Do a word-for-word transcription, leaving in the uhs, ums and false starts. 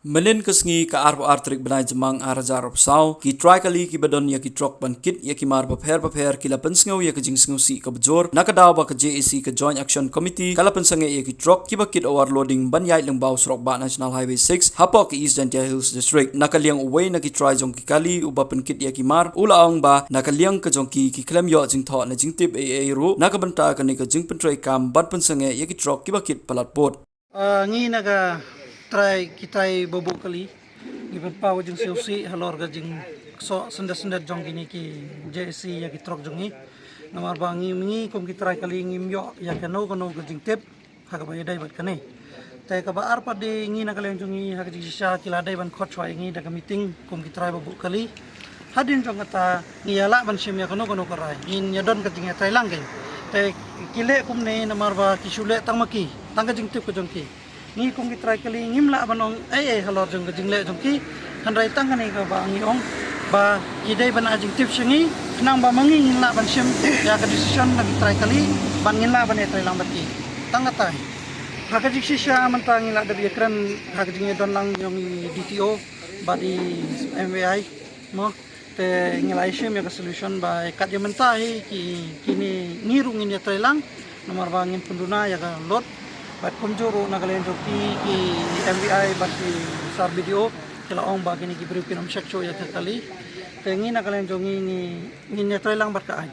Mynnin ka sngi ka arphew ar tarik bnai Jymmang ar hajar arphew saw, ki trai kali kiba don ïa ki trok ban kit ïa ki mar bapher bapher ki la pynsngew ïa ka jingsngewsih kaba jur na ka daw ba ka J A C ka Joint Action Committee ka la pynsangeh ïa ki trok kiba kit overloading ban ïaid lyngba u surok bah National Highway six hapoh ka East Jaintia Hills District. Na ka liang uwei na ki trai jong ki kali uba pynkit ïa ki mar u la ong ba na ka liang ka jong ki ki khlem ïoh jingthoh ne jingtip ei ei ruh na ka bynta kane ka jingpyntreikam ban pynsangeh ïa ki trok kiba kit palat pud. Ah, ngi na ka trai, ki trai ba buh kali, ngi pynpaw ka jingsngewsih halor ka jingsoh syndet syndet jong kine ki J A C ïa ki trok jong ngi. Namar ba ngi, ngi kum ki trai kali ngim ïoh ïa kano kano ka jingtip ha kaba ïadei bad kane. Te kaba ar pat de ngi na ka liang jong ngi ha ka jingshisha ki la dei ban khot shuwa ïa ngi da ka meeting kum ki trai ba buh kali. Hadien jong kata ngi ïa lah ban shim ïa kano kano ka rai, ngin ïa don ka jingïatreilang keiñ. Te ki leh kumne namar ba ki shu leh tang ma ki, tang ka jingtip ka jong ki. Ngi kum ki trai kali ngim lah ban ong ei ei halor jong ka jingleh jong ki. Hynrei tang kane kaba ngi ong ba ki dei ban ai jingtip sha ngi, khnang ba ma ngi ngin lah ban shim ïa ka decision na ki trai kali ban ngin lah ban ïatreilang bad ki. Tang kata. Ha ka jingshisha mynta ngi la dep ïakren ha ka jingïadon lang jong i D T O bad i M V I, mo. Te ngi la shim ïa ka solution ba kat ïa mynta hi ki, kine ngi ruh ngin ïatreilang namar ba ngin pynduna ïa ka load. Bad kumjuh ruh na ka liang jong ki, ki M V I bad ki sir B D O ki la ong ba kine ki briew kin ym check shuh ïa ka kali. Te ngi na ka liang jong ngi, ngi, ngin ïatreilang bad ka aiñ.